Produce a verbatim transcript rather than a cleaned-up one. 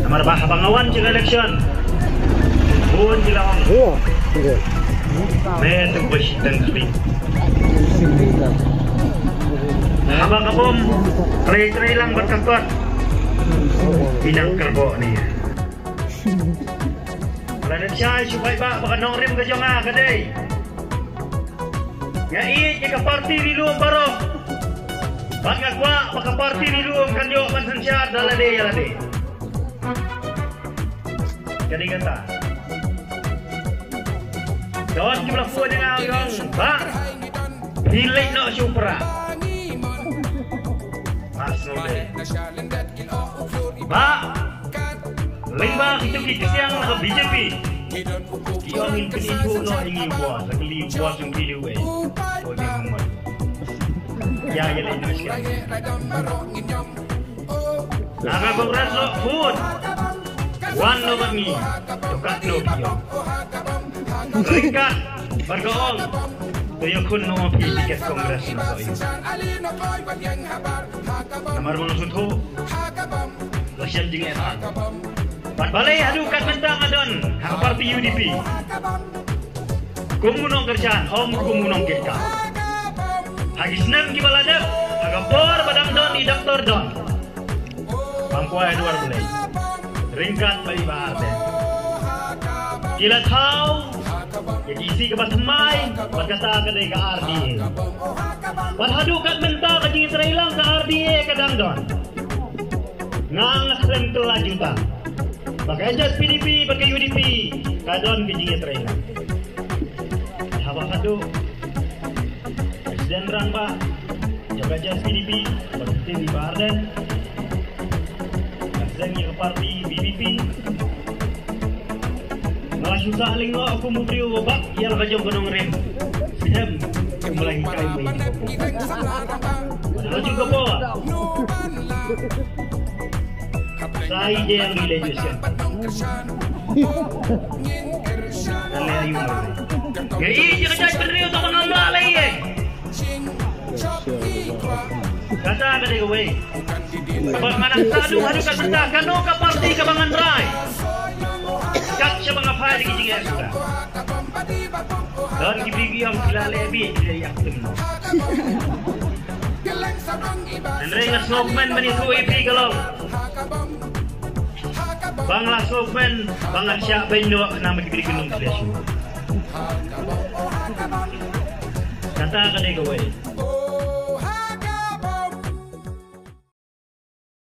Namar ba haba nga wan sha ka election, bun ki la ong, me tu bush tang kli. Haba ka bom trei trei lang bad ka kot, i nang kyrboh ni. Lada shai shu paidbah ba ka nongrim ka jong nga ka dei, nga ïeit ïa ka parti ri lum baroh. Bad nga kwah ba ka parti ri lum kan ïoh ban synshar da lade ïa lade. Ka dei kata. Don kiba la phone ïa nga, ong, Bah, phi leit noh sha u Prah. Bah, sngewdei. Bah, lyngba kito ki ksiang na ka B J P, ki ong ngin pynithuh noh ïa ngi u bor, la ka li u bor jong phi dei uei? Oi, ïa, ïa leit noh sha. Na ka Congress ruh bun wan noh bad ngi, to katno phi ong? Ryngkat bad ka ong, to ïakhun noh phi tiket Congress na ka ïing. Namar ba nga sngewthuh la shem jingeh. Bad balei haduh kat mynta nga don ha ka parti U D P. Kum u nongkyrshan, ym kum u nongkitkam. Ha ki snem kiba la dep, ha ka por ba dang don i Doktor Don, bam kwai ha dwar Blei, ryngkat bad i Bah Ardent, ki la thaw ïa ki isih kaba thymmai, bad kata ka dei ka R D A. Bad haduh kat mynta ka jingïatreilang ka R D A ka dang don. Nga nga khlem kylla juta ba ka H S P D P bad ka U D P ka don ka jingïatreilang. Haba haduh President Rangbah jong ka H S P D P, bad ka Bah Ardent, ka seng ïa ka parti V P P, nga la shu sah lyngngoh kum u briew uba bat ïa la ka jong ka nongrim. Shem, kum la hikai mai. Wan ha la jong ka por. Sa i je yang relation. Ale ayu. Ngi i je ka jaitbynriew to ba ngam lah lei. Kata ka dei kawei. Ba nga nang sa du haduh kat mynta, kano ka parti kaba ngan rai. Kat shaba nga phai da ki jingeh suda. Don ki briew ki ong phi la leh bih, phi la ïap tim noh. Hynrei nga sngewkmen ban ïathuh ïa phi ka long ba nga la sngewkmen ba ngan shah beiñ noh khnang ba ki briew ki nongkhleh shuh. Kata ka dei kawei.